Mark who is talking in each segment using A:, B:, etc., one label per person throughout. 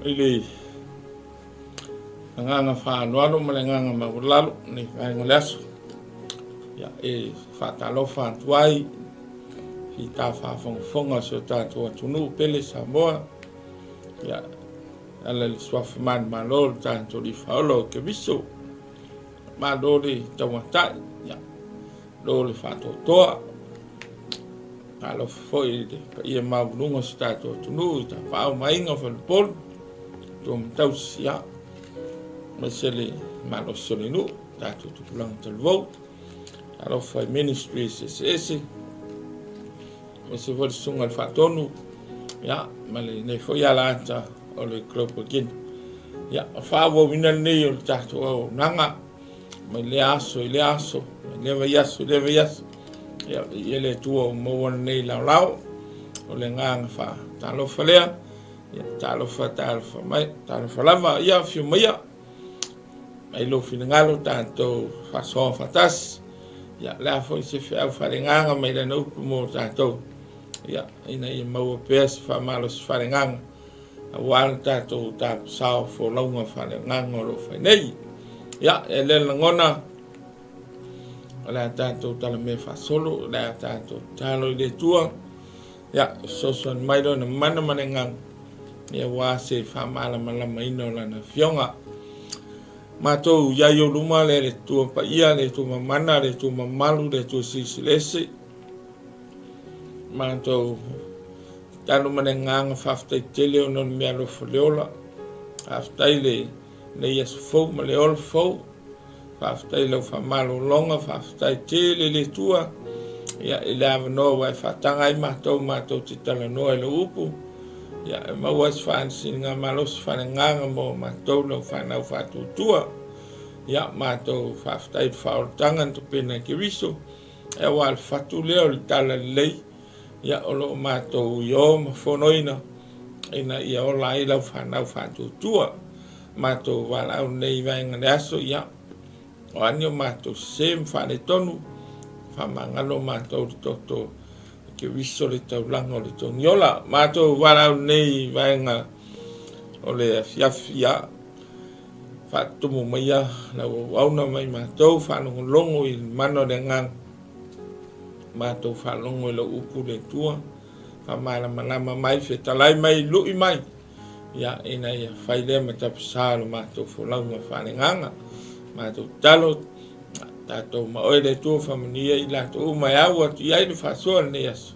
A: I le agaga faaaloalo ma le agaga maualalo i lenei vaega o le aso, ia, e faatalofa atu ai i ta faafogafoga o si o tatou atunuu pele Samoa, ia, ala i le suafa manumalo o le tatou Alii Faaola o Keriso. Malo le tauatai, ia, malo le faatoatoa. Talofa foi i le paia maualuga o si tatou atunuu i tafaau ma aiga o faleupolu, tua ma tausi, ia, aemaise le malosi o le nuu, tatou tupulaga talavou. Talofa i ministries eseese, aemaise foi le susuga i le faatonu, ia, ma lenei foi alaata o le Global Guinea. Ia, o faaauauina lenei o le tatou auaunaga mai lea aso i lea aso, mai lea vaiaso i lea vaiaso. Ia, viia le Atua ua maua lenei laolao. O le agaga faatalofa lea. Ia, talofa, talofa mai, talofa lava. Ia, afio maia. Mai lou finagalo tatou faasoa faatasi. Ia, le a foi se feau faaleagaga mai lana upu mo tatou. Ia, ina ia maua pea se faamalosi faaleagaga aua le tatou tapasao folauga faaleagaga o lo o fai nei. Ia, e le lagona, o le a tatou talamea faasolo, o le a tatou tatalo i le Atua, ia, fesoasoani mai lona mana ma le agaga, ia aua se faamalamalamaina o lana afioga. Matou i ai o luma le Atua paia, le Atua mamana, le Atua mamalu, le Atua silisiliese, matou tatalo ma le agaga faafetai tele ona o le mea alofa le ola. Faafetai le nei aso fou ma le ola fou. Faafetai i lau faamalologa, faafetai tele le Atua ia, i le avanoa ua e faataga ai matou, matou te talanoa i lau upu. Ia, e maua ai se faamasinoga malosi faaleagaga mo matou lau fanau faatuatua. Ia, matou faafetai i le faaolataga na tapena e Keriso. Aua le fatu lea o le talalelei, ia o lo o matou io ma fonoina ina ia ola ai lau fanau faatuatua. Matou valaau nei i vaega le aso, ia o a ni o matou sese ma faaletonu, faamagalo matou le toto i Keriso le taulaga o le togiola. Matou valaau nei i vaega o le afiafi, ia Faatumu maia lau auauna mai matou, faalogologo i le mana o le Agaga, matou faalogo i lau upu le Atua, faamalamalama mai, fetalai mai, lui mai, ia, ina ia fai lea ma tapasā o le matou folauga faaleagaga. Matou tatalo, tatou ma oe le Atua, faamanuia i latou uma e au atu i ai le faasoa lenei aso.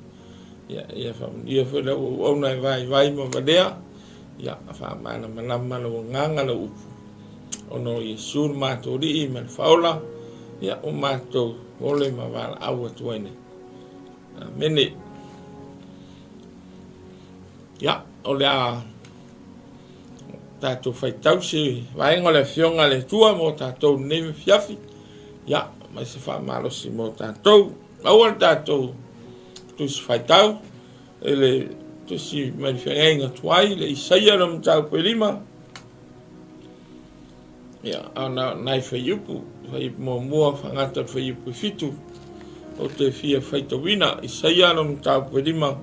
A: Ia, ia faamanuia foi lau auauna e vaivai ma valea, Ia, faamalamalama lau agaga, lau upu, ona o Iesu le matou Alii ma le Faaola, ia, o matou ole ma valaau atu ai nei. Amene. Ia, o le a tatou faitau se vaega o le Afioga a le Atua mo tatou lenei afiafi. Ia, mai se faamalosi mo tatou. Aua le tatou tusi faitau. E le tusi mai le feagaiga tuai, le Isaia le mataupu e 5. Ia, a na nai fuaiupu, fuaiupu muamua faagata le fuaiupu e 7, ou te fia faitauina. Isaia le mataupu e 5,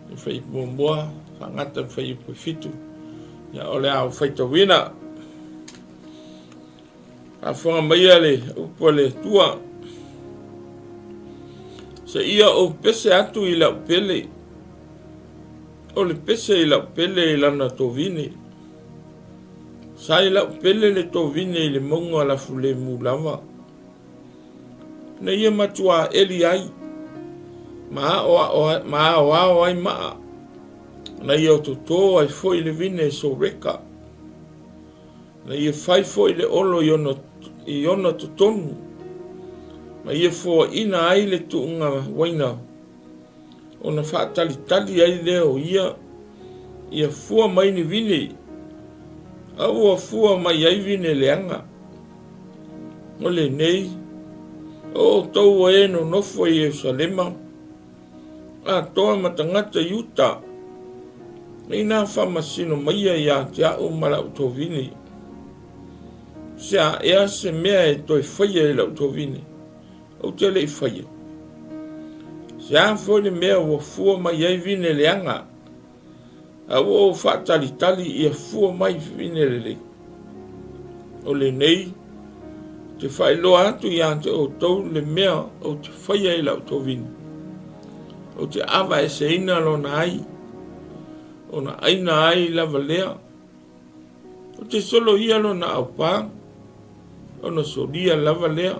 A: le fuaiupu muamua faagata le fuaiupu e 7. Ia, o le a ou faitauina. Faafofoga maia le upu a le Atua. Seia ou pese atu i lau pele, o le pese i lau pele i lana tovine. Sa i lau pele le tovine i le mauga lafulemu lava, na ia matuā eli ai, ma aoao ai maa, na ia totō ai foi le vine Soreka. Na ia fai foi le olo i ona, i ona totonu, ma ia foaina ai le tuuga uaina, ona faatalitali ai lea o ia, ia fua mai ni vine, a ua fua mai ai vine leaga. O lenei, o outou ua e nonofo i Ierusalema, atoa ma tagata i uta, inā faamasino maia ia te a'u ma la'u tovine. Se a ea se mea e toe faia i la'u tovine, ou te le i faia. Se a foi le mea ua fua mai ai vine leaga, Ae ua ou faatalitali ia fua mai fine lelei. O lenei, ou te faailoa atu ia te outou le mea ou te faia i lau tovini. Ou te avaeseina lona ai, ona aina ai lava lea. Ou te soloia lona aupā, ona solia lava lea.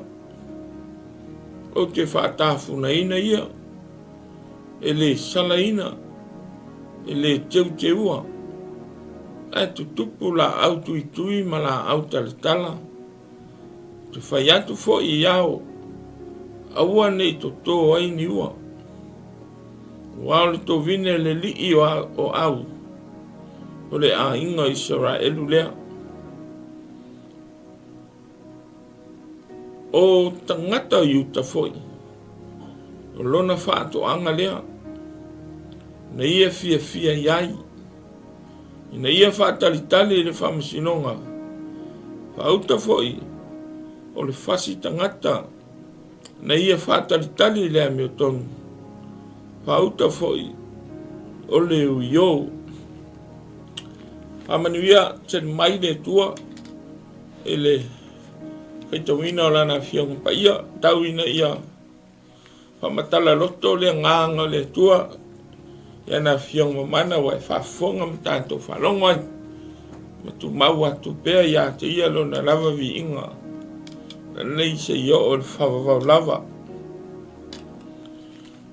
A: Ou te faatafunaina ia, e le salaina, e le teuteua, ae tutupu laau tuitui ma laau talatala. Ou te fai atu foi i ao, aua ne i totō ai ni ua. Aua o le tovine le lii o au, o le aiga o Isaraelu lea. O tagata o Iuta foi, o lona faatoaga lea, na ia fiafia i ai, ina ia faatalitali i le faamasinoga, faauta foi o le fasi tagata na ia faatalitali i le amiotonu, faauta foi o le uiō. Faamanuia tele mai le Atua i le faitauina o Lana Afioga Paia, tau ina ia faamatala loto le agaga o le Atua i ana Afioga mamana ua e faafofoga ma tatou faalogo ai, ma tumau atu pea ia te ia Lona lava viiga, lelei seia oo i le faavavau lava.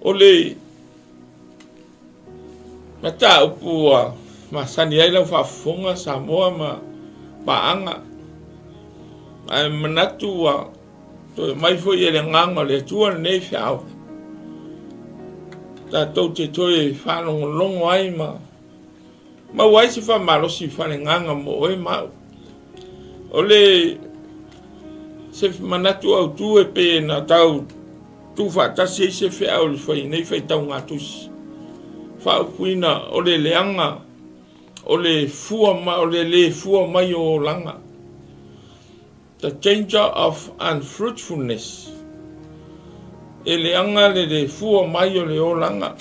A: O le mataupu ua masani ai lau faafofoga Samoa ma paaga, ae manatu ua toe mai foi e le agaga o le Atua lenei feau, tatou te toe faalogologo ai ma maua ai se faamalosi faaleagaga mo oe ma au. O le se manatu autu e pei na tau tuufaatasi ai se feau i le fai nei faitauga tusi, faaupuina o le leaga o le fua ma o le le fua mai o olaga. The danger of unfruitfulness, E leaga le le fua mai o le olaga,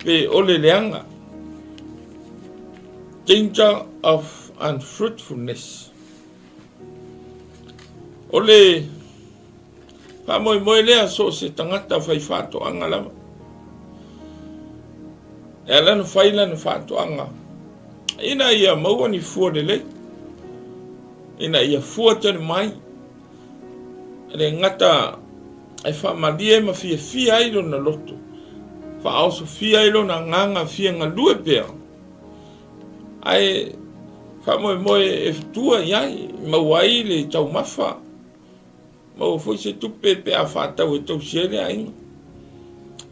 A: pe o le leaga. Danger of unfruitfulness. O le faamoemoe lea so o se tagata fai faatoaga lava. E ala ona fai lana faatoaga ina ia maua ni fua lelei. Ina ia fua tele mai, e le gata e faamalie ma fiafia ai lona loto, faaosofia ai lona agaga fia galue pea, ae faamoemoe e tua i ai, maua ai le taumafa. Maua foi se tupe pe a faatau e tausi ai le aiga.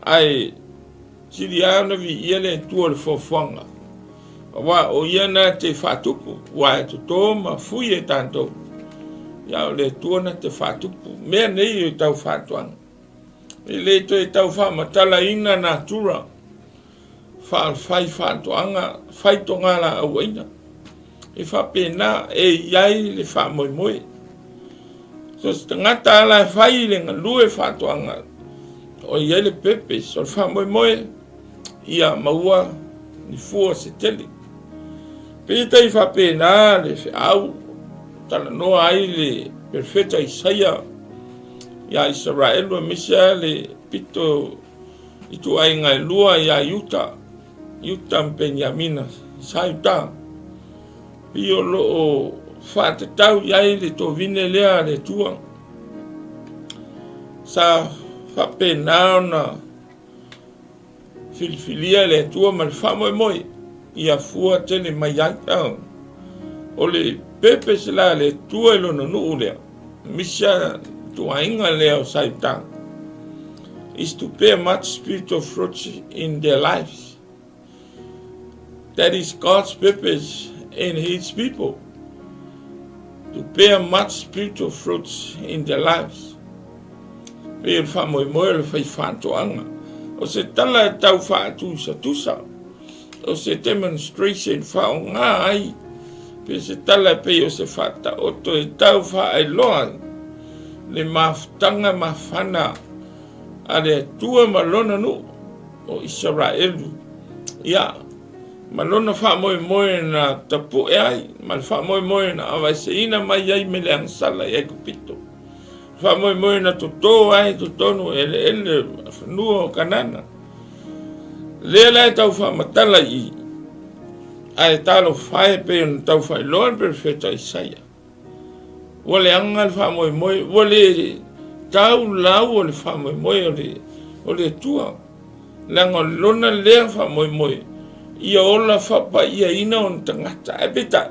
A: Ae sili lava ona viia le Atua o le foafoaga, aua o Ia na te faatupu, aua e toto ma fui e tatou, ia o le Atua na te faatupu mea nei o tau faatoaga. E le toe tau faamatalaina natura fai faatoaga, fai togalaauaina. E faapena e i ai le faamoemoe. So se tagata ala e fai le galue faatoaga, o i ai le purpose, o le faamoemoe, ia maua ni fua se tele. Peitai faapena le feau, talanoa ai le perofeta Isaia ia Isaraelu aemaise le pito ituaiga e lua ia Iuta, Iuta ma Peniamina, sa Iuta. Pei o lo o faatatau i ai le tovine lea a le Atua. Sa faapena ona filifilia e le Atua ma le faamoemoe ia fua tele mai ai. O le purpose la a le Atua i lona nuu lea, misia ituaiga lea o Saitana, is to bear much spiritual fruits in their lives. That is God's purpose in His people, to bear much spiritual fruits in their lives. Pei o le faamoemoe o le fai faatoaga, o se tala e tau faatusatusa, o se demonstration faaaoga ai, pe se tala e pei o se faataoto e tau faailoa ai le mafutaga mafana a le Atua ma Lona nuu o Isaraelu. Ia, Ma lona faamoemoe na tapu'e ai, ma le faamoemoe na aveeseina mai ai mai le agasala i Aikupito, le faamoemoe na toto ai i totonu o eleele ma fanua o Kanana. Lea la e tau faamatala i i, ae talofa e pei ona tau faailoa le perofeta Isaia. Ua leaga le faamoemoe, ua le tau lau o le faamoemoe o le Atua. Leaga o lona lea faamoemoe, ia ola faapaiaina ona tagata. Ae peitai,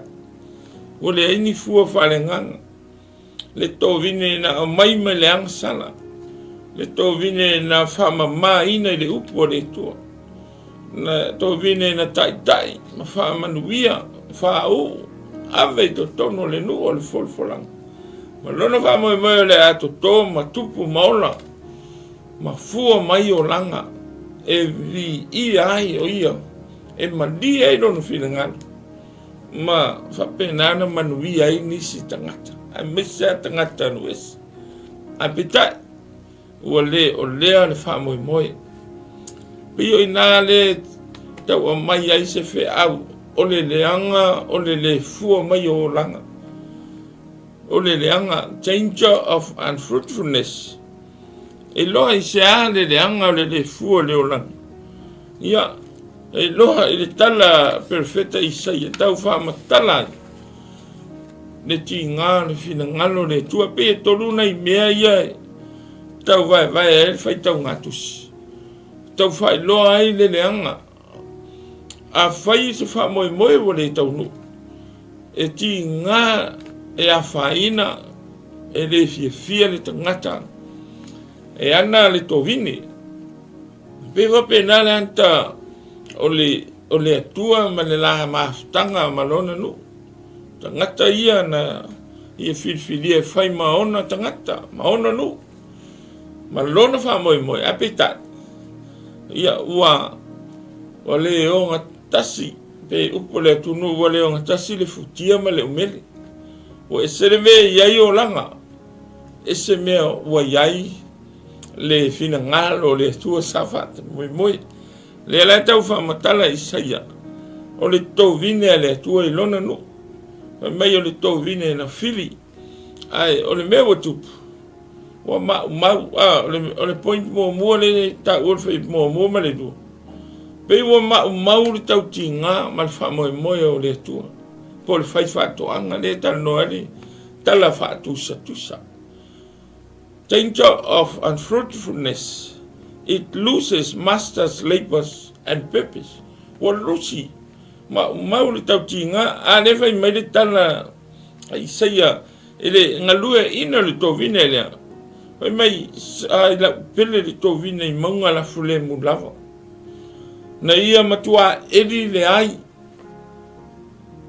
A: ua leai ni fua faaleagaga. Le tovine na aumai mai le agasala, le tovine na faamamaina i le upu a le Atua, na tovine na taitai ma faamanuia, faauu, ave i totonu o le nuu o le folafolaga. Ma lona faamoemoe o le a toto ma tupu ma ola, ma fua mai olaga e viia ai o ia, e malie ai lona finagalo, ma faapena ona manuia ai nisi tagata, aemaise lava tagata alu ese. Ae peitai, ua le o lea le faamoemoe. Pei o i ina lea tau aumai ai se feau o le leaga o le le fua mai o olaga. O le leaga, danger of unfruitfulness. E iloa i se a le leaga o le le fua o le olaga. Ia, e iloa i le tala perofeta Isaia tau faamatala ai le tiga o le finagalo o le Atua. Pei e tolu nai mea ia e tau vaevae ai le faitauga tusi, tau faailoa ai le leaga. Afai se faamoemoe ua le taunuu, e tiga e afaina, e le fiafia le tagata e ana le tovine. Pei faapena le ata o le, o le Atua ma le la mafutaga ma lona nuu. Tagata ia na ia filifilia e fai ma ona tagata, ma ona nuu, ma lona faamoemoe. Ae peitai, ia ua, ua le ogatasi, pe upu le atunuu ua le ogatasi le futia ma le umele. Ua ese le mea e i ai olaga, ese mea ua i ai le finagalo o le Atua sa faamoemoe. Lea la e tau faamatala Isaia, o le tovine a le Atua i lona nuu. Fai mai o le tovine na fili, ae o le mea ua tupu, ua maumau. Ah, o le point muamua lea e taua le fai muamua ma le lua. Pei ua maumau le tautiga ma le faamoemoe o le Atua, po o le fai faatoaga lea e talanoa ai le tala faatusatusa. Danger of unfruitfulness, it loses master's labors and purpose. Ua lusi maumau le tautiga, a lea fai mai le tala a Isaia i le galueaiina o le tovine lea. Fai mai, a i lau pele le tovine i mauga lafulemu lava. Na ia matua eli le ai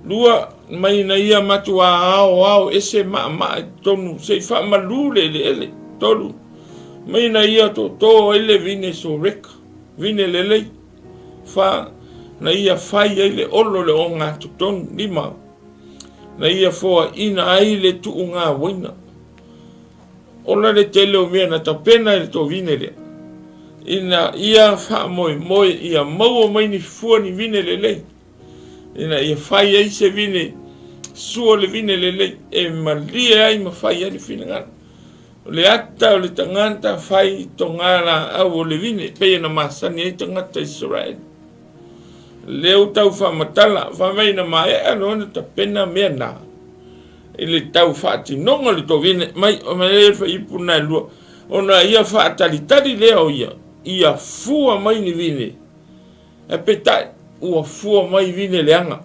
A: Lua, mai na ia matuā aoao ese maamaa i totonu se i faamalu le eleele. Tolu, mai na ia tōtō ai le vine soreka, vine lelei. Fa, na ia fai ai le olo le ogatotonu. Lima, na ia foaina ai le tuuga uaina. Ola le tele o mea na tapena e le tovine lea, ina ia faamoemoe ia maua mai ni fua ni vine lelei. Ina ia fai ai se vine, sua le vine lelei, e malie ai ma fai ai le finagalo. O le ata o le tagata fai toga laau o le vine, pei ona masani ai tagata Isaraelu. Lea ua tau faamatala, fai mai na maea loa ona tapena mea na, i le tau faatinoga o le tovine, mai o mai le faiupu na e lua, ona ia faatalitali lea o ia, ia fua mai ni vine, Ae peitai, ua fua mai vine leaga.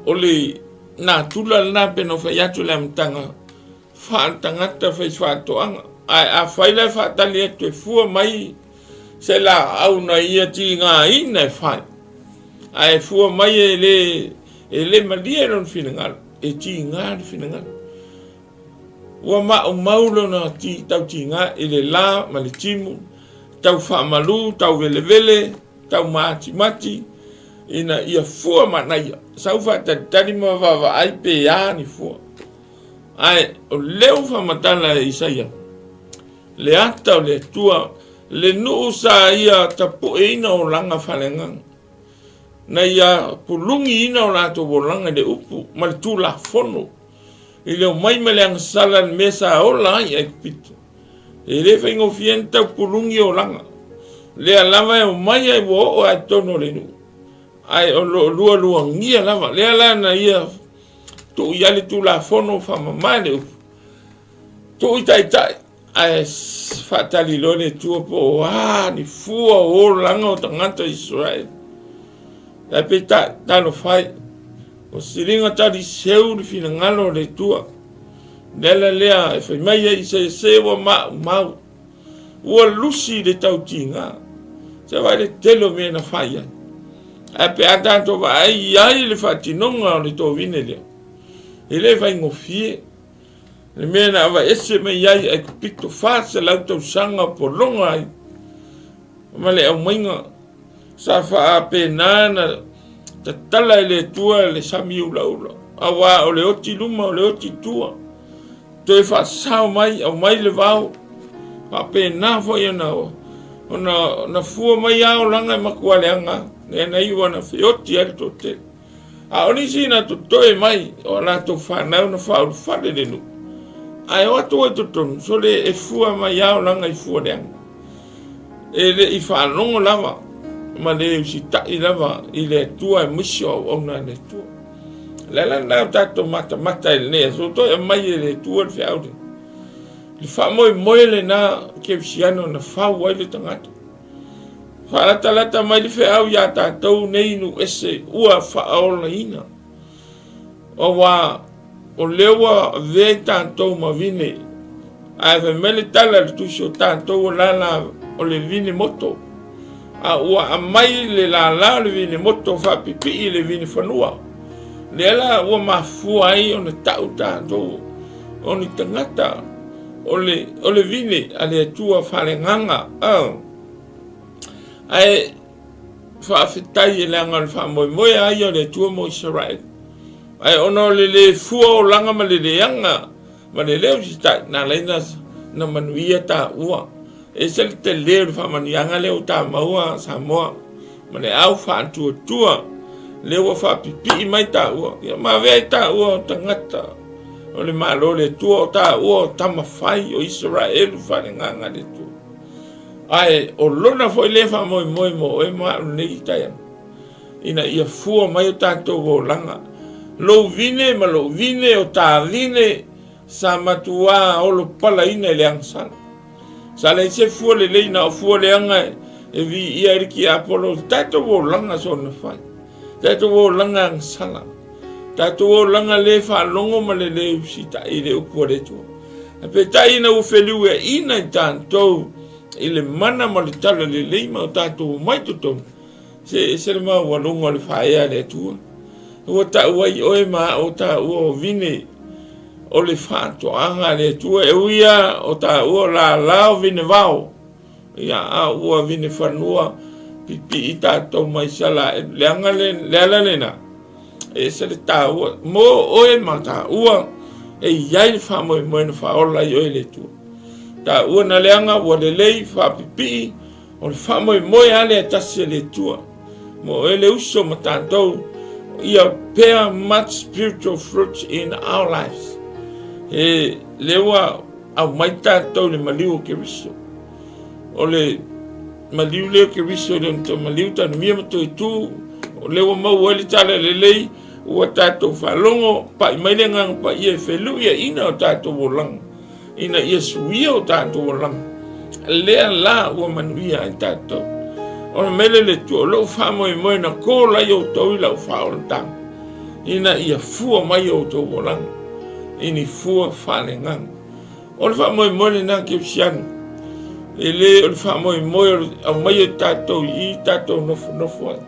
A: O le natura lena pe na fai atu le amataga faale-tagata fai faatoaga. Ae afai la e faatali atu e fua mai se laau na ia tigaina e fai, ae fua mai e le, e le malie lona finagalo, e tiga le finagalo. Ua maumau lona tautiga i le la ma le timu, tau faamalu, tau velevele, tau matimati, ina ia fua manaia. Sau faatalitali ma vaavaai pe a ni fua. Ae o lea ua faamatala e Isaia, le ata o le Atua, le nuu sa ia tapueina olaga faaleagaga. Na ia pulugiina o latou olaga i le upu ma le tulafono, i le omai ma le agasala i le mea sa ola ai Aikupito. E le faigofie ona tau pulugi olaga, lea lava e omai ai ua oo lava i totonu o le nuu, ae o lo o lualuagia lava. Lea la na ia tuu i ai le tulafono faamama le upu, tuu i taitai, Ae faatali loa le Atua po o a ni fua o olaga o tagata Isaraelu. Ae peitai, talofa e, ua siliga tali seu le finagalo o le Atua. Le ala lea e fai mai ai Isaia, se ua maumau, ua lusi le tautiga. Se vaai le tele o mea na fai ai. Ae pe a tatou vaai i ai le faatinoga o le tovine lea, e le faigofie. Le mea na aveese mai ai Aikupito 400 tausaga o pologa ai ma le aumaiga sa faapena na tatala e le Atua le sami ulaula, aua o le oti luma o le oti tua, toe faasao mai, aumai le vao, faapena foi ona ona na fua mai lava olaga e matua leaga, lea na iu ona feoti ai le toatele. A o nisi na totoe mai o a latou fanau na faaulufale le nuu, ae o atu ai totonu, sole e fua mai lava olaga i fua leaga. E le i faalogo lava ma le usitai lava i le Atua aemaise o auauna a le Atua. O le ala lena o tatou matamata i lenei aso, toe aumai e le Atua le feau lea. Le faamoemoe lena kerisiano na fau ai le tagata. Faalatalata mai le feau iā tatou nei nuu ese ua faaolaina, aua o lea ua avea i tatou ma vine, ae fai mai le tala a le tusi o tatou o lala o le vine moto, a ua aumai le lala o le vine moto faapipii i le vine fanua. Lea la ua mafua ai ona tau tatou o ni tagata o le, o le vine a le Atua faaleagaga. Oh. Ae faafetai e leaga o le faamoemoe a ia o le Atua mo Isaraelu. Ae ona o le le fua olaga ma le leaga ma le le usitai, na ala ai na, na manuia taua. E ese le tele o le faamanuiaga lea ua ta maua Samoa ma le au faatuatua lea ua faapipii mai taua. Ia ma avea ai taua o tagata o le Malo o le Atua, o taua o tama fai o Isaraelu faaleagaga a le Atua. Ae o lona foi lea faamoemoe mo oe ma au lenei taeao, ina ia fua mai o tatou olaga, lou vine ma lou vine, o ta vine sa matuā olopalaina i le agasala. Sa leai se fua lelei, na o fua leaga e viia ai le tiapolo, o tatou olaga soona fai, tatou olaga agasala, tatou olaga le faalogo ma le le usitai i le upu a le Atua. Ae peitai ina ua feliuiaina i tatou i le mana ma le tala lelei ma o tatou omai totonu, se ese le maualuga o le faaea a le Atua. Ua tau ai oe ma au o taua o vine o le faatoaga a le Atua, e ui lava o taua o lala o vine vao, ia, a ua vine fanua pipii tatou mai Isalaelu. Leaga le, le ala lena, e ese le taua mo oe ma taua e i ai le faamoemoe na faaola ai oe e le Atua. Taua na leaga ua lelei faapipii o le faamoemoe lava lea tasi a le Atua mo oe le uso ma tatou ia bear much spiritual fruits in our lives. E lea ua aumai tatou i le maliu o Keriso. O le maliu lea o Keriso e le o maliu tanumia ma toe tu, o lea ua maua ai le tala lelei, ua tatou faalogo, pai mai le Agaga Paia e feluiaina o tatou olaga, ina ia suia o tatou olaga, lea la ua manuia ai tatou. Ona mele le Atua, o lou faamoemoe na kola ai outou i lau faaolataga, ina ia fua mai outou olaga i ni fua faaleagaga. O le faamoemoe lena kerisiano, e le o le faamoemoe o le aumai o tatou i i tatou nofonofo ai.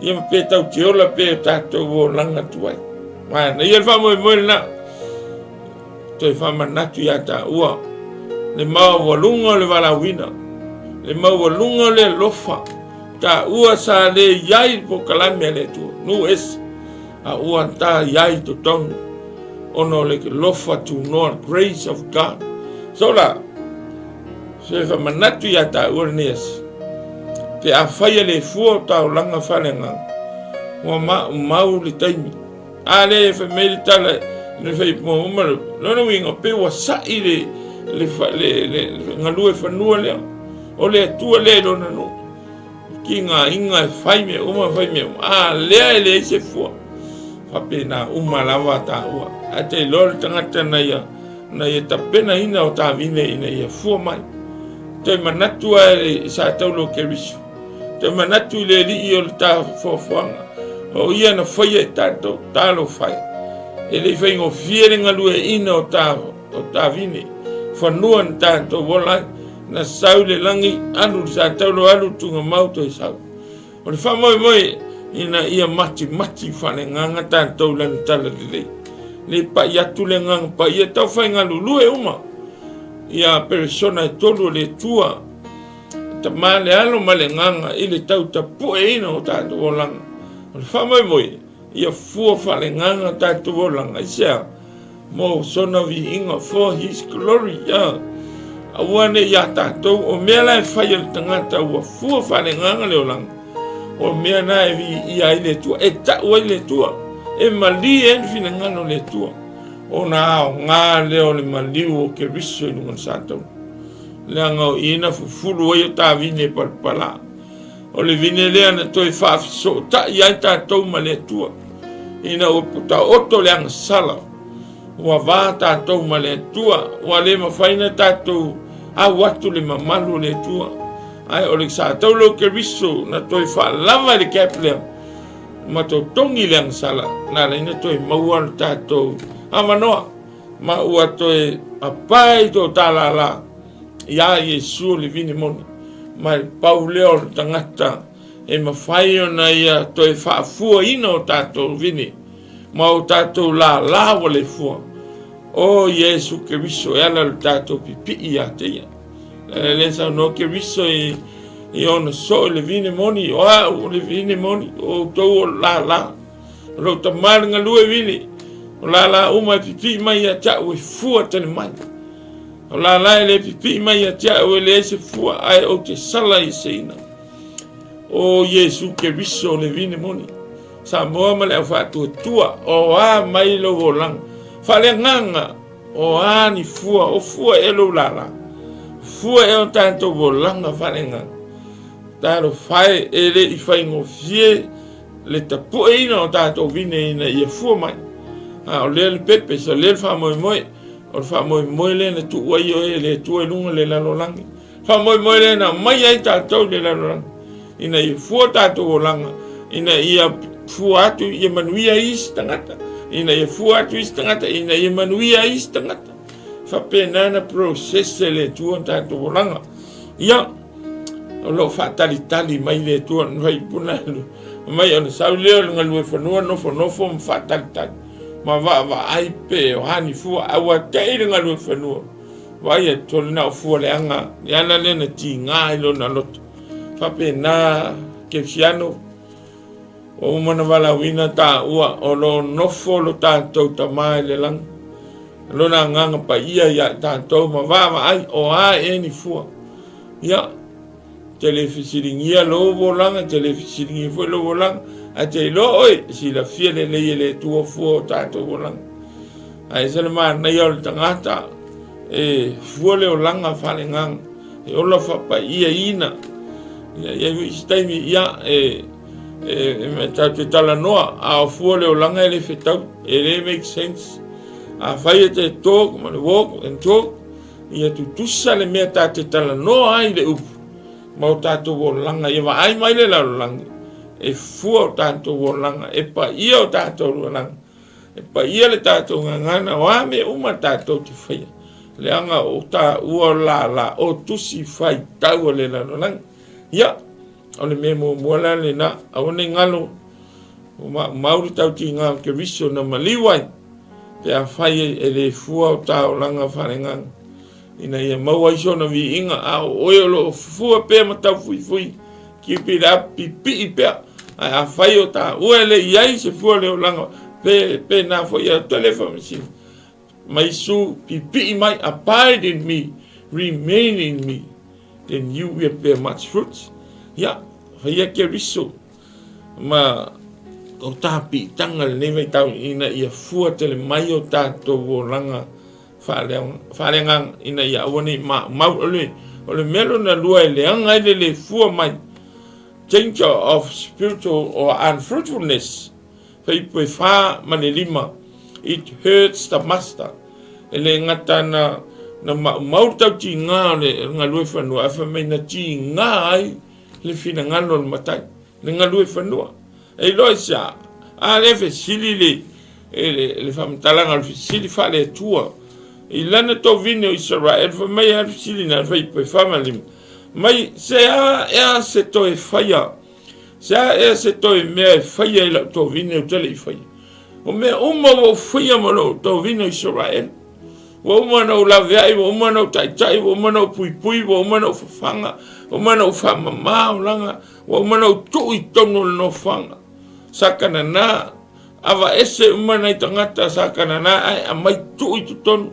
A: Ia ma pe tau te ola pe o tatou olaga atu ai. Manaia le faamoemoe lena. Toe faamanatu ia taua le maualuga o le valaauina, le maualuga o le alofa, taua sa le i ai le polokalame a le Atua, nuu ese, a ua ta i ai i totonu ona o le alofa tunoa, grace of God. So la, se faamanatu ia taua lenei aso, pe afai e le fua o taulaga faaleagaga, Ua maumau le taimi. A lea e fai mai le tala le fai uma lona uiga pe ua sa'i le le le le galue fanua lea. O le Atua lea i lona nuu. Kiga iga e fai mea uma fai mea uma. A lea e leai se fua. Faapena uma lava taua. Ae te iloa le tagata na ia na ia tapenaina o ta vine ina ia fua mai. Toe manatu ai sa taulo Keriso. Toe manatu i le alii o le ta foafoaga. O ia na faia i tatou, talofa e. E le i faigofie le galueaiina o ta, o ta vine. Fanua na tatou ola ai. Na sau i le lagi, alu i le sataulo, alu i le tugamau toe sau. O le faamoemoe ina ia matimati faaleagaga tatou i lana talalelei. Le pai atu le agaga paia tau faigalulue uma ia peresona e tolu o le Atua. Tama le Alo ma le Agaga i le tautapueina o tatou olaga. O le faamoemoe, ia fua faaleagaga tatou olaga. Aisea? Mo sona viiga, for his glory. Yeah. Aua ne i a tatou, o mea la e fai e le tagata ua fua faaleagaga le olaga, o mea na e viia ai le Atua, e tau ai le Atua, e malie ai le finagalo o le Atua, ona aoga lea o le maliu o Keriso i luga o le satauna. Leaga o i na fufulu ai o ta vine palapala. O le vine lea na toe faafesootai ai tatou ma le Atua. Ina ua taoto le agasala, ua va tatou ma le Atua, ua le mafai na tatou au atu le mamalu o le Atua. Ae o le sataula o Keriso na toe faalava i le gap lea, ma totogi le agasala, na ala ai na toe maua le tatou avanoa. Ma ua toe apae i tō tālālā i a Iesu o le vine moni, ma e pau lea o le tagata e mafai ona ia toe faafuaina o tātou vine ma o tātou lālā ua le fua. O Iesu Keriso e ala le tātou pipii ia te ia. Le le saunoa Keriso i, i ona soo i le vine moni, o au o le vine moni, o outou o lālā. O lou tama le galue vili, o lala uma e pipii mai ia te au e fua tele mai. O lala e le pipii mai ia te au e leai se fua, ae ou te sala i seina. O Iesu Keriso le vine moni, Samoa ma le au faatuatua, o a mai lou olaga. Faaleagaga, o a ni fua, o fua e lou lala. Fua e o tatou olaga faaleagaga. Talofa e, e le i faigofie le tapueina o tatou vine ina ia fua mai. A o lea le pepe, so lea le faamoemoe. O le faamoemoe lea na tuu ai oe e le Atua i luga o le lalolagi. Faamoemoe lea na aumai ai tatou i le lalolagi, ina ia fua tatou olaga, ina ia fua atu ia manuia ai isi tagata, ina ia fua atu isi tagata, ina ia manuia ai isi tagata. Faapena na process e le Atua tatou olaga. Ia, o lo o faatalitali mai le Atua na fai puna mai ona sau lea o le galue fanua nofonofo ma faatalitali ma vaavaai pe o a ni fua ae ua tei le galue fanua vaai atu o lena o fua leaga le ala lea na tiga i lona loto faapena Kesiano ua uma na valaauina taua o lo o nofo lo tatou Tama i le lagi lona agaga paia ia i tatou ma vaavaai o a ea ni fua. Ia, te le fesiligia lou olaga, te le fesiligia foi lou olaga, ae te iloa oe, e silafia lelei e le Atua fua o tatou olaga. Ae ese le manaia o le tagata e fua le olaga faaleagaga, e ola faapaiaina. Ia, i ai foi isi taimi, ia, e, e, e tatou te talanoa, a o fua le olaga e le fetau, e le make sense. Afai e te talk ma le walk and talk, ia tutusa le mea ta te talanoa ai i le upu ma o tatou olaga, ia vaai mai le lalolagi, e fua o tatou olaga, e paia o tatou olaga, e paia le tatou gagana, o a mea uma tatou te faia, leaga o taua o lala, o tusi faitau a le lalolagi. Ia, o le mea muamua la lena, aua ne i galo, Ua maumau le tautiga o Keriso na maliu ai, pe afai e le fua o taolaga faaleagaga, ina ia maua ai sona viiga, a o oe o lo o fua pea ma taufuifui, keep it up, pipii pea, ae afai o taua e le i ai se fua o le olaga, pe, pena foi ia tele faamasino, mai su, pipii mai, abide in me, remain in me, then you will bear much fruit. Ia, faia Keriso. Ma o tapiitaga i lenei vaitau ina ia fua tele mai o tatou olaga faaleagaga ina ia aua ne i maumau. O le mea lona lua e leaga ai le le fua mai, danger of spiritual or unfruitfulness, Fuaiupu e 4 ma le 5, it hurts the master. E le gata na, na maumau le tautiga o le galue fanua, ae fai mai na tiga ai le finagalo o le matai, le galue fanua. E iloa i se a? A lea fesili le, le, le faamatalaga o le fesili faale-Atua i lana tovine o Isaraelu, fai mai a le fesili na, fuaiupu e 4 ma le 5, mai se a ea se toe faia, se a ea se toe mea e faia i lau tovine ou te le i faia? O mea uma ua ou faia ma lou tovine o Isaraelu. Ua uma ona ou laveai, ua uma ona ou taitai, ua uma ona ou puipui, ua uma ona ou fafaga, ua uma ona ou faamama olaga, Ua uma ona ou tuu i totonu o le nofoaga. Sa Kanana, avaese uma nai tagata sa Kanana ae aumai tuu i totonu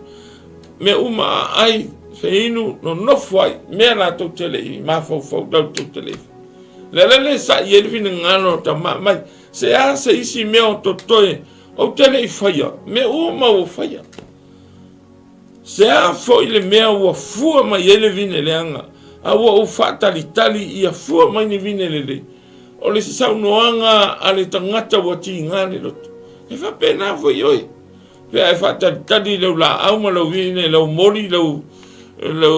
A: mea uma aai, feinu, nonofo ai, mea latou te le i mafaufau, latou te le i. Le ala lea e sa'i ai le finagalo o tama mai, se a se isi mea o totoe ou te le i faia, mea uma ua faia. Se a foi le mea ua fua mai ai le vine leaga, a ua ou faatalitali ia fua mai ni vine lelei? O le saunoaga a le tagata ua tiga le loto. E faapena foi oe, pe a e faatalitali i lau laau ma lau vine, lau moli, lau, lau,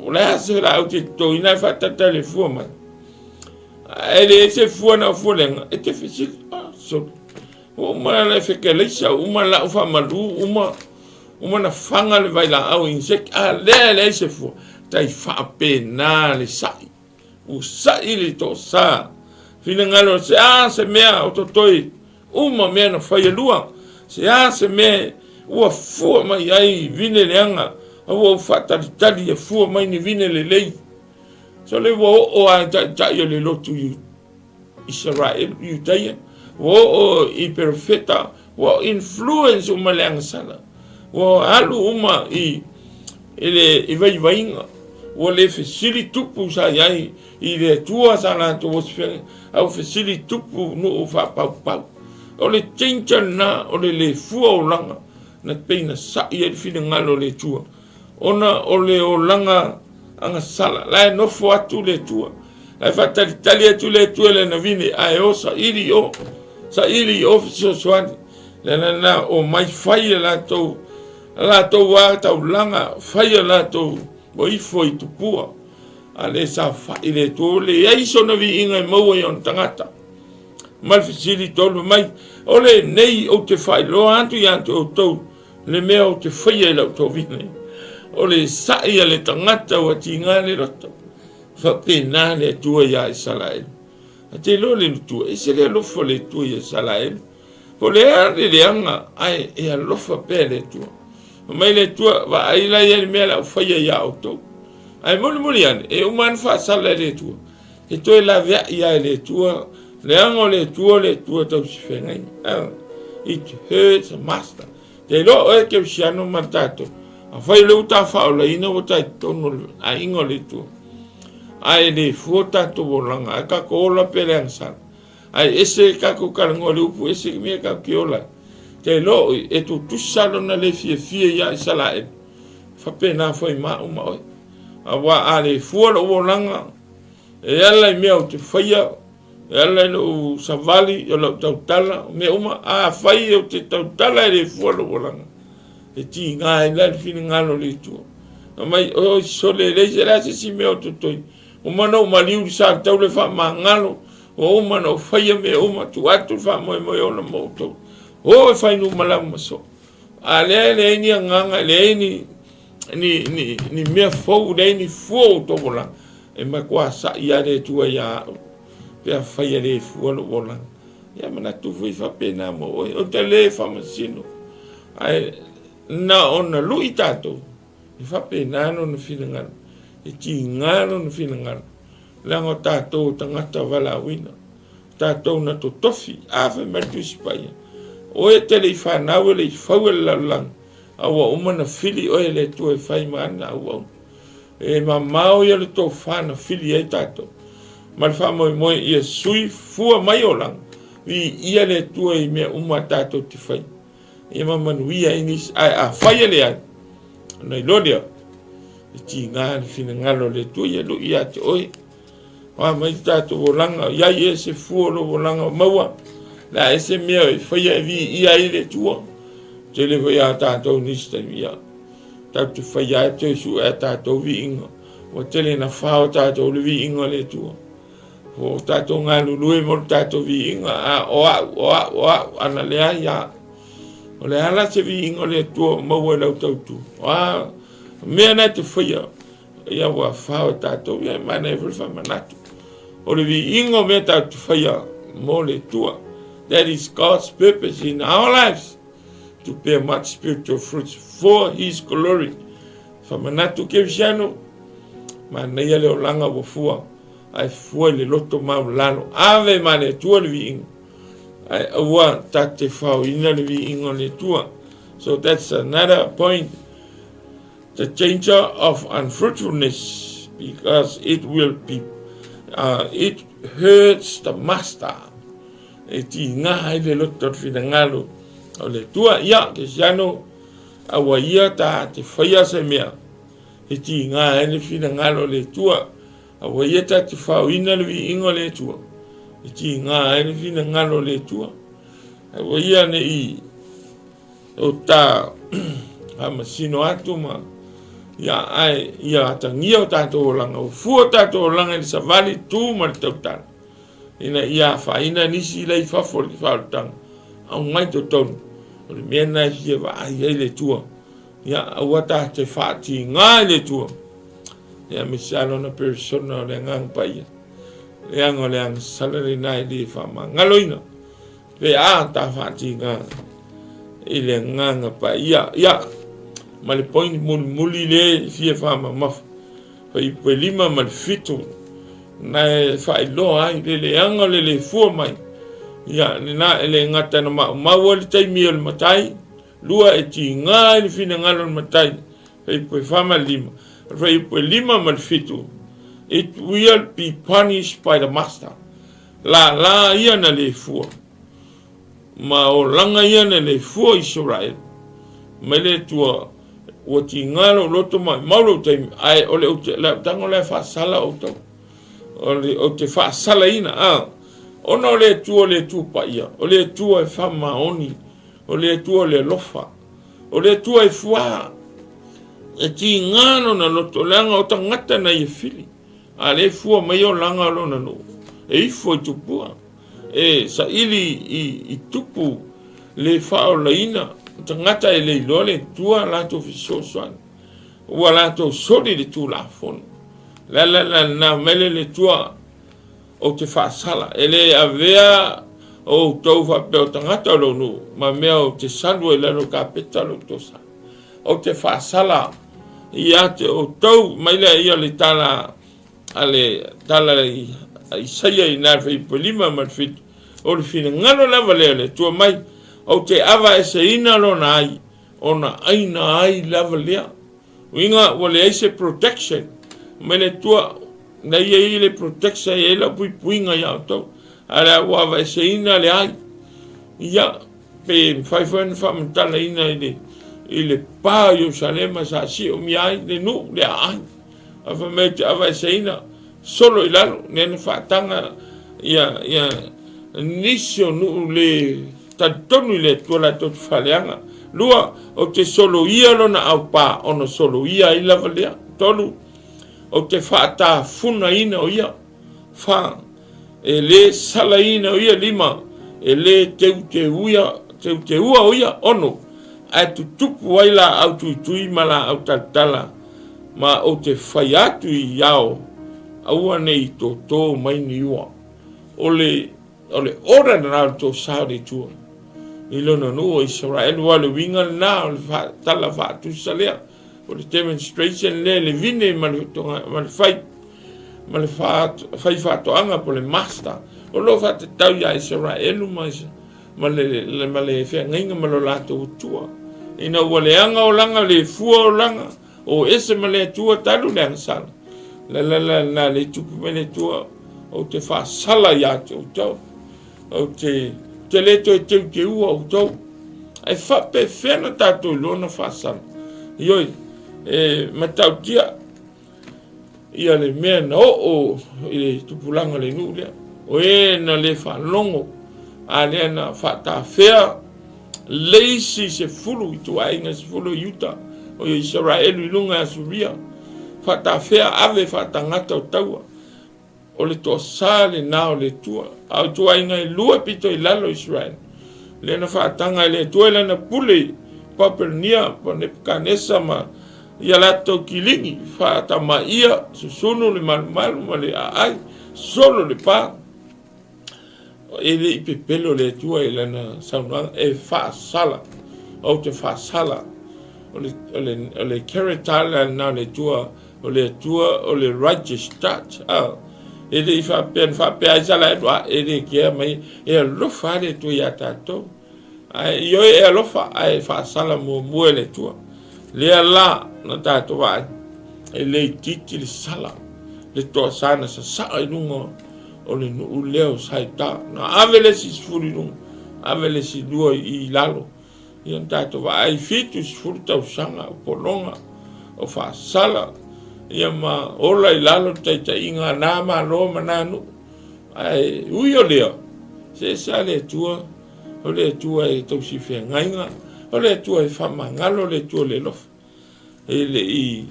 A: o le a se laau te totoina e faatalitali e fua mai. Ae leai se fua na o fua leaga, e te fesili, ah, sorry. Ua uma le fekeleisa, ua uma lau faamalu, uma uma na faga le vailaau insect, a lea e leai se fua. Tai faapena le sa'i. Ua sa'i le toasa. Finagalo se a se mea o totoe uma mea na fai e lua. Se a se mea ua fua mai ai vine leaga, a ua ou faatalitali e fua mai ni vine lelei. So le ua oo lava i taitai o le lotu i Isaraelu, Iudaia, ua oo i perofeta, ua influence uma le agasala, ua alu uma i, i le i vaivaiga, ua le fesili tupu sa i ai i le Atua sa latou osifega, a ua fesili tupu nuu faapaupau. O le danger lena o le le fua olaga na pei na sa'i ai le finagalo o le Atua. Ona o le olaga agasala, la e nofo atu le Atua, la e faatalitali atu le Atua i lana vine, ae o saili i o, saili i o fesoasoani. Le ala lena, omai fai a latou, a latou a taulaga, fai a latou o ifo i tupua. A le saofai le Atua, ua leai sona viiga e maua i ona tagata. Ma le fesili tonu mai, o lenei ou te faailoa atu ia te outou, Le mea ou te faia i lau tovine, o le sa'i a le tagata ua tiga le loto. Faapena le Atua iā Isaraelu. A te iloa le lutua, ese le alofa o le Atua iā Isaraelu. Po o le a le leaga, ae e alofa pea le Atua. Fai mai le Atua, vaai la ia i le mea o le a ou faia iā outou. Ae mulimuli ane, e uma lava ona faasala e le Atua. E toe laveai lava e le Atua, leaga o le Atua o le Atua tausi feagaiga. It hurts the master. Te iloa oe kerisiano ma le tatou. Afai o lea ua ta faaolaina ua ta i totonu o le aiga o le Atua. Ae le fua tatou olaga, ae tatou ola pea le agasala. Ae ese tatou talanoa i le upu, ese le mea tatou te ola ai. Te iloa oe, e tutusa lona le fiafia ia Isaraelu. Faapena foi ma au ma oe. Aua a le fua lou olaga, e ala i mea ou te faia, e ala i lou savali, o lau tautala, o mea uma, afai ou te tautala e le fua lou olaga, e tiga ai la le finagalo o le Atua. Fai mai, oi sole, e leai se, leai se isi mea o totoe. Uma ona ou maliu i le sa tau le faamagalo, ua uma ona ou faia mea uma, tuu atu le faamoemoe ola mo outou. O e fai numalau ma soo. A lea e leai ni agaga, e leai ni, ni, ni, ni mea fou, leai ni fua o outou olaga, e matua sa'i lava le Atua ia au, pe afai e le fua lou olaga. Ia manatu foi faapena mo oe, ou te le faamasino. Ae na ona lui tatou, e faapena lona finagalo, e tiga lona finagalo, leaga o tatou o tagata valaauina. Tatou na totofi, a fai mai le Tusi Paia, Oe e te le i fanau e le i fau e le lalolagi, a ua uma na fili oe e le Atua e fai ma ana auauna. E mamao ia le tofa na fili ai tatou, ma le faamoemoe ia sui fua mai olaga. Viia le Atua i mea uma tatou te fai. Ia ma manuia ai nisi. Ae afai e leai, ona iloa lea, e tiga le finagalo o le Atua, ia lui ia te oe. O a mai tatou olaga, i ai e se fua o lou olaga o maua, le a e se mea e faia e viia ai le Atua. Tele foi a tatou nisi taimi, ia, tatou te faia ai toe sue a tatou viiga. Ua tele na fao tatou le viiga o le Atua. Ua tatou galulue mo le tatou viiga, a o au, o au, o au, ana leai a. O le a la se viiga o le Atua o maua i lau tautu? O a mea na e te faia, ia ua fao e tatou, ia e manaia foi le faamanatu. O le viiga o mea tatou te faia mo le Atua. That is God's purpose in our lives, to bear much spiritual fruits for His glory. Faamanatu Kerisiano, manaia le olaga ua fua, ae fua i le loto maualalo. Ave ma le Atua le viiga, ae aua ta te faoina le viiga o le Atua. So that's another point. The danger of unfruitfulness, because it will be, it hurts the master. E tiga ai le loto o le finagalo o le Atua. Ia, Kerisiano, Aua ia ta te whaia se mea, he tīngā ai le finagalo o le Atua. Aua ia ta te whaoina le viiga o le Atua, he tīngā ai le finagalo o le Atua. Aua ia ne i o ta whamasino atu ma ia ae ia atagia o tātou olaga, o fua o tātou olaga i le savali, tū ma le tautala. Ina ia afaina nisi la i fafo o le faaolataga, aumai totonu, o le mea lena e fia vaai ai le Atua. Ia, aua ta te faatiga i le Atua. Ia, aemaise lava lona persona o le Agaga Paia. Leaga o le agasala lena e le faamagaloina. Pe a ta faatiga i le Agaga Paia. Ia, ma le point mulimuli le fia faamamafa. Fuaiupu e 5 ma le 7, na e faailoa ai le leaga o le le fua mai. Ia, lena e le gata na maumau ai le taimi o le matai, lua e tiga ai le finagalo o le matai, fuaiupu e 4 ma le 5. O le fuaiupu e 5 ma le 7, it will be punished by the master. Lala ia na le fua, ma olaga ia na le fua Isaraelu mai le Atua, ua tiga lou loto ma mau lou taimi, ae o le le autaga o le faasala outou, o le ou te faasalaina a ona o le Atua, o le Atua paia, o le Atua e faamaoni, o le Atua o le alofa, o le Atua e fuā, e tiga lona loto, leaga o tagata na ia fili, a le fua mai olaga o lona nuu, e ifo i tupua, e saili i tupu le faaolaina tagata e le iloa le Atua latou fesoasoani, ua latou soli le Tulafono. Le ala la lena mai le le Atua, ou te faasala, e le avea outou faapea o tagata o lou nuu, ma mea ou te salu ai lalo kapeta o lou tosa. Ou te faasala ia te outou, mai lea ia le tala a le tala a Isaia i na fuaiupu e 5 ma le 7, o le finagalo lava lea o le Atua mai, ou te avaeseina lona ai, ona aina ai lava lea. Uiga ua leai se protection mai le Atua, na ia i le protection e ai lau puipuiga ia outou, a lea ua avaeseina le ai. Ia, pe mafai foi ona faamatalaina i le pa o Ierusalema sa siomia ai le nuu le aai. Ae fai mai ou te avaeseina solo i lalo, lea na faataga ia, ia nisi o nuu le talitonu i le Atua latou te faaleaga. Lua, ou te soloia lona aupā, ona soloia ai lava lea. Tolu, ou te faatafunaina o ia. Fa, e le salaina o ia. Lima, e le teuteuia, teuteua o ia. Ono, ae tutupu ai laau tuitui ma laau talatala, ma ou te fai atu i ao, aua ne i tōtō mai ni ua. O le, o le order lena o le tosa o le Atua i lona nuu o Isaraelu, aua o le uiga lena o le tala faatusa lea, o le demonstration lea i le vine ma le, ma le fai ma le fai faatoaga po o le master o lo o faatatau iā Isaraelu ma ma le, ma le feagaiga ma lo latou Atua. Ina ua leaga olaga, le fua olaga, o ese ma le Atua talu le agasala. La la la la le tupu mai le Atua, ou te faasala ia te outou. Ou te, te le toe teuteua outou. Ae faapefea na tatou iloa na faasala? Ioe, e matautia ia le mea na oo i le tupulaga o le nuu lea. O e na le faalogo, a lea na faatafea le isi 10 ituaiga 10 o Iuta, o Isaraelu i luga i Asuria, faatafea ave faatagata o taua. O le toasa lena o le Atua. A o ituaiga e lua pito i lalo o Israel, lea na faataga e le Atua i lana pule i Papelonia po o Nepukanesa ma ia latou kiligi, faatamaia, susunu le malumalu ma le aai, solo le pa. E le i pepelo le Atua i lana saunoaga, e faasala, ou te faasala. O le, o le, o le character lena o le Atua, o le Atua o le righteous judge. Ah, e le i faapea, na faapea ai Isaraelu, ah, e le kea mai, e alofa lava le Atua ia tatou. Ae ioe e alofa, ae faasala muamua e le Atua. Lea la na tatou vaai, e le itiiti le sala, le toasa na sasaa i luga o le nuu lea o Saita. Na ave le isi 10 i luga, ave le isi 2 i lalo. Ia na tatou vaai 70 tausaga o pologa, o faasala, ia ma ola i lalo le taitaiga a na Malo ma na nuu. Ae ui o lea, se ese lava le Atua, o le Atua e tausi feagaiga, o le Atua e faamagalo, o le Atua o le alofa. E le i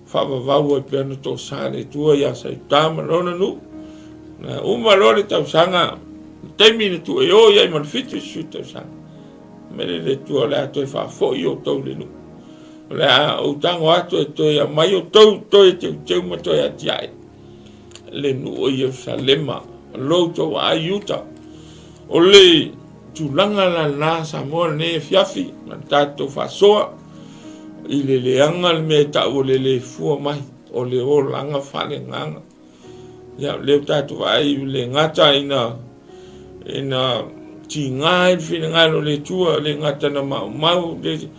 A: faavavau ai pea ona toasa le Atua ia Saita ma lona nuu. Na uma loa le tausaga, le taimi na tuu e o i ai ma le 70 tausaga. Mai le le Atua o le a toe faafoi outou i le nuu. O le a ou tago atu e toe aumai outou toe teuteu ma toe atiae le nuu o Ierusalema, lo outou aai Iuta. O le tulaga la lena Samoa lenei afiafi ma le tatou faasoa i le leaga le mea e tau o le le fua mai o le olaga faaleagaga. Ia, lea ua tatou vaai i le gata ina ina tiga ai le finagalo o le Atua, le gata na maumau, le,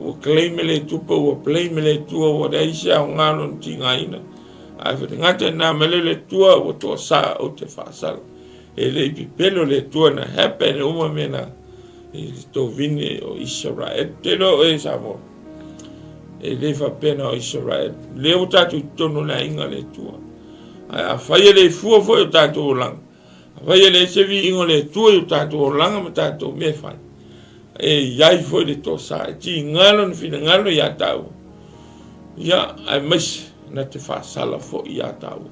A: ua claim e le Atua, ua blame e le Atua, ua leai se aoga o lona tigaina. Ae gata ina mai le Atua ua toasa ou te faasala. E le i pepelo le Atua na happen uma mea na i le tovine o Israel. Te iloa oe Samoa, e le faapea na o Israel. Lea ua tatou i totonu o le aiga a le Atua. Ae afai e le fua foi o tatou olaga, afai e leai se viiga o le Atua i o tatou olaga ma tatou mea e fai, e i ai foi le toasa e tiga lona finagalo ia tāua, ia, aemaise na te faasala foi ia tāua.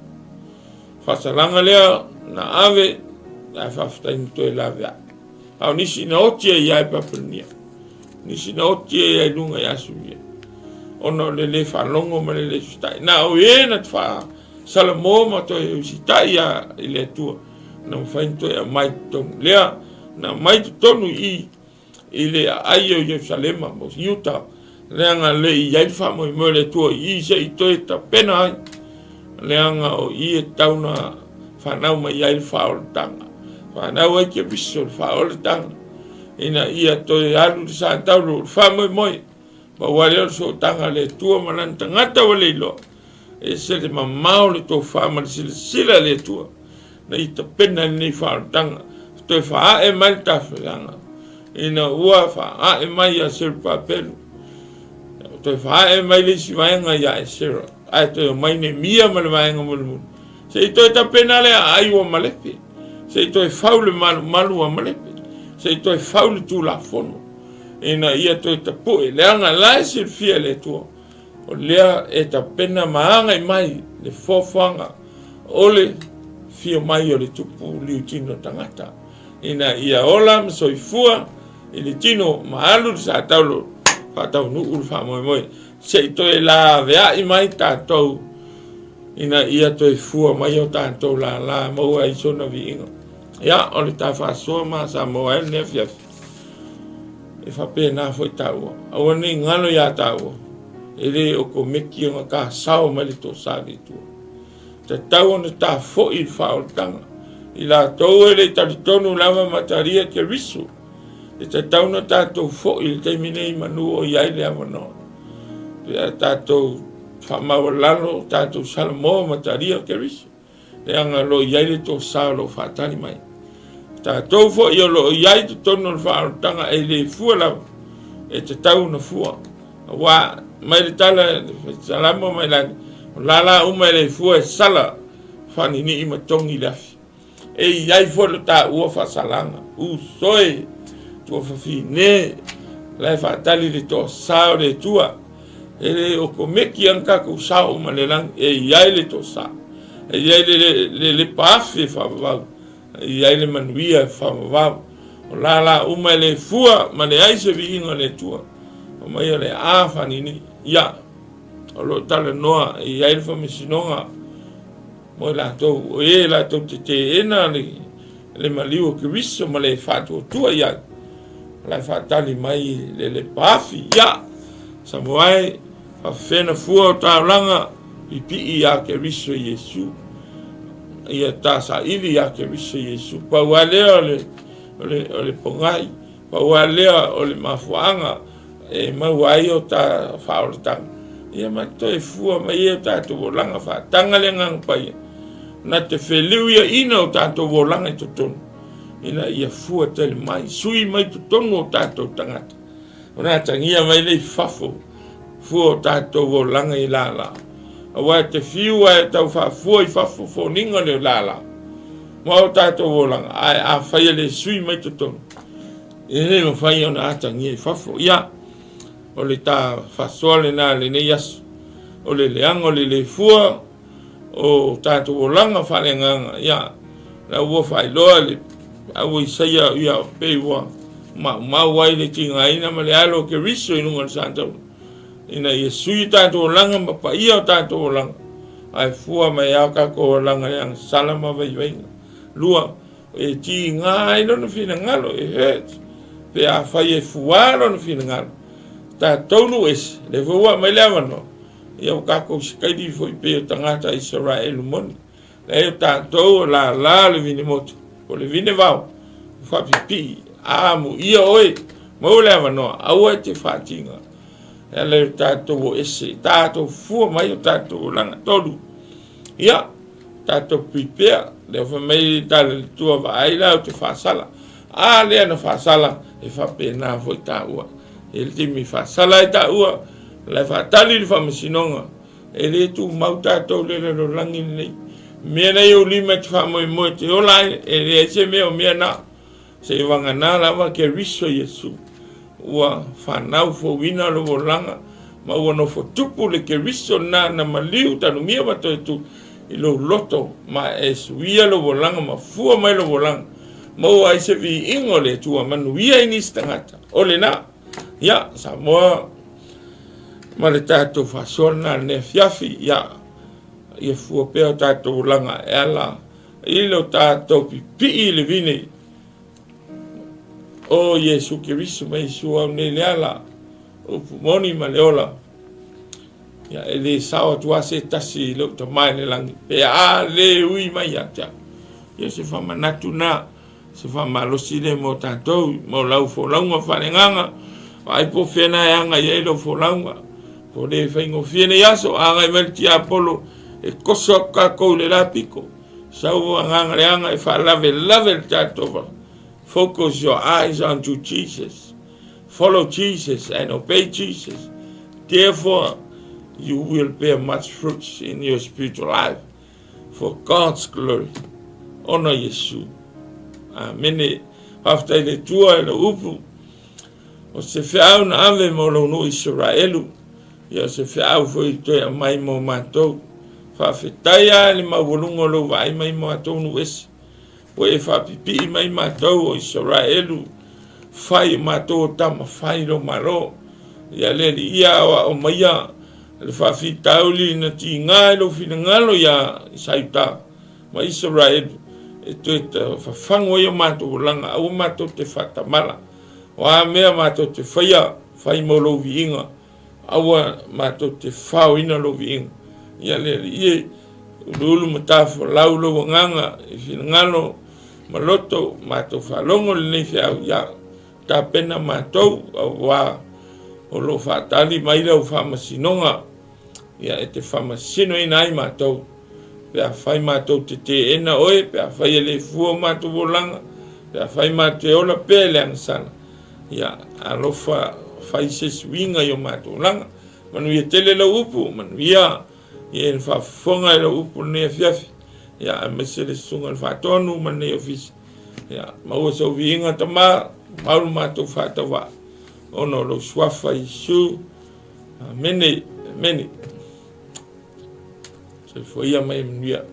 A: Faasalaga lea na ave, ae faafetai na toe laveai. A o nisi na oti ai ia i Papelonia, nisi na oti ai ia i luga i Asuria, ona o le le faalogo ma le le usitai. Na o e na te faasalamo ma toe usitai ia i le Atua, na mafai ona toe aumai i totonu. Lea na aumai i totonu i i, i le aai o Ierusalema ma Iuta, leaga le i ai le faamoemoe o le Atua i i se i toe tapena ai, leaga o i e tatau ona fanau mai ai le faaolataga, fanau ai Keriso le faaolataga, ina ia toe alu le sa taulo o le faamoemoe, pau lava lea o le sootaga a le Atua ma lana tagata ua le iloa, e ese le mamao le tofa ma le silasila a le Atua na ia tapena ai lenei faaolataga, toe faaae mai le tafelaga ina ua faaae mai ia Serubabelu, toe faaae mai le isi vaega ia Esera, ae toe omai Neemia ma le vaega mulimuli, se i toe tapena le aai ua malepe, se i toe fau le malumalu ua malepe, se i toe fau le Tulafono, ina ia toe tapue, leaga la e silafia e le Atua, O lea e tapena ma agai mai le foafoaga o le fia mai o le tupu liutino tagata, ina ia ola ma soifua i le tino ma alu le sa taulo faataunuu le faamoemoe, se i toe laveai mai tatou ina ia toe fua mai o tatou lala maua ai sona viiga. Ia, o le ta faasoa ma Samoa ai lenei afiafi. E faapena foi taua. Aua ne i galo iā taua, e le o komeki ona ta sao mai le toasa le Atua. Tatau ona ta foi i le faaolataga. I latou e le i talitonu lava ma talia Keriso, e tatau ona tatou foi i le taimi nei manu o i ai le avanoa. Pe a tatou faamaualalo, tatou salamo ma talia Keriso. Leaga o lo o i ai le tosa o lo o faatali mai. Tatou foi o lo o i ai i totonu o le faaolataga e le fua lava, e tatau ona fua. Aua mai le tala Salamo mai lani, o lala uma e le fua e sala faaninii ma togi le afi. E i ai foi lo taua faasalaga, uso e, tuafafine, la e faatali le toasa o le Atua. E le o komeki ana tatou sao uma le lagi, e i ai le toasa, e i ai le lepa afi e faavavau, e i ai le manuia e faavavau. O lala uma e le fua ma leai se viiga o le Atua, fai mai o le a faaniinii. Ia, o lo o talanoa e i ai le faamasinoga mo i latou, o e latou te teena le maliu o Keriso ma le faatuatua i ai, o la e faatali mai le lepa afi. Ia, Samoa e, faafefea fua o taulaga pipii ia Keriso Iesu. Ia ta saili ia Keriso Iesu. Pau lava lea o le, o le, o le pogai, pau lava lea o le mafuaaga e maua ai o ta faaolataga. Ia ma toe fua mai ai o tatou olaga faataga le Agaga Paia, na te feliuiaina o tatou olaga i totonu, ina ia fua tele mai, sui mai totonu o tatou tagata. Ona atagia mai lea i fafo, fua o tatou olaga i lala. Aua e te fiu ae tau faafua i fafo foliga le lala ma o tatou olaga, ae afai e le sui mai totonu, e le mafai ona atagia i fafo. Ia, o le ta faasoa lena i lenei aso, o le leaga o le le fua o tatou olaga faaleagaga, ia, la ua faailoa le au o Isaia, ia, pei ua maumau ai le tigaina ma le alo o Keriso i luga o le sataua, ina ia sui o tatou olaga ma paia o tatou olaga, ae fua mai lava o tatou olaga i agasala ma vaivaiga. Lua, e tiga ai lona finagalo, e hurt, pe afai e fuā lona finagalo, tatou nuu ese, lea foi ua aumai le avanoa, ia ua tatou sikaili foi pei o tagata Isaraelu moni. Leai o tatou o lala o le vine motu, o le vine vao, ua faapipii, amuia oe, maua le avanoa, aua e te faatiga. E ala i o tatou o ese, tatou fua mai o tatou olaga. Tolu, ia, tatou prepare, lea fai mai le tala i le tua vaai la ou te faasala. A lea na faasala, e faapena foi taua. E le taimi e faasala ai taua, la e faatali le faamasinoga, e le tumau tatou le lalolagi lenei. Mea nei ou lima e te faamoemoe te ola ai, e leai se mea o mea na. Seivagana lava Keriso Iesu, ua fanau fouina lou olaga, ma ua nofo tupu le Keriso lena na maliu tanumia ma toe tu i lou loto, ma e suia lou olaga ma fua mai lou olaga, maua ai se viiga o le Atua, manuia ai nisi tagata. O lena, ia, Samoa ma le tatou faasoa lena i lenei afiafi, ia, ia fua pea o tatou olaga e ala i lo tatou pipii i le vine o Iesu Keriso ma Iesu au nei le ala, upu moni ma le ola. Ia, e le sao atu lava se tasi i lou Tama i le lagi, pe a le ui mai ia te au. Ia, se faamanatu na, se faamalosi lea mo tatou, mo lau folauga faaleagaga. Vaai po o fea na e agai ai lau folauga. Po le faigofie nei aso, agai mai le tiapolo e koso atu tatou i le la pito. Sau agaga leaga e faalavelave le tatou Focus your eyes onto Jesus. Follow Jesus and obey Jesus. Therefore, you will bear much fruits in your spiritual life for God's glory. Ona Iesu. Amene. Faafetai le Atua i lau upu. O se feau na ave mo lou nuu Isaraelu, ia o se feau foi i toe aumai mo matou. Faafetai lava i le maualuga o lou vaai mai mo matou nuu ese. Ua e faapipii mai matou o Isaraelu, fai o matou o tama fai lou Malo. Ia le Alii ia aoao maia le faafitauli na tiga i lou finagalo iā Isaiuta ma Isaraelu, e toe fafagu ai o matou olaga, aua matou te faatamala. O a mea matou te faia, fai mo lou viiga. Aua matou te faoina lou viiga. Ia le Alii e, uluulu ma tafolau lou agaga i finagalo ma loto, matou faalogo lenei feau, ia tapena matou, auā o lo o faatali mai lau faamasinoga, ia e te faamasinoina ai matou, pe afai matou te teena oe, pe afai e le fua o matou olaga, Pe afai matou te ola pea i le agasala, ia alofa fai se isi uiga i o matou olaga. Manuia tele lau upu, manuia i e na faafofoga i lau upu lenei afiafi, ia aemaise le susuga i le Faatonu ma lenei ofisa. Ia maua sou viiga Tama, mau lo matou faatauvaa ona o lou suafa Iesu. Amene, amene. Soifua ia ma ia manuia.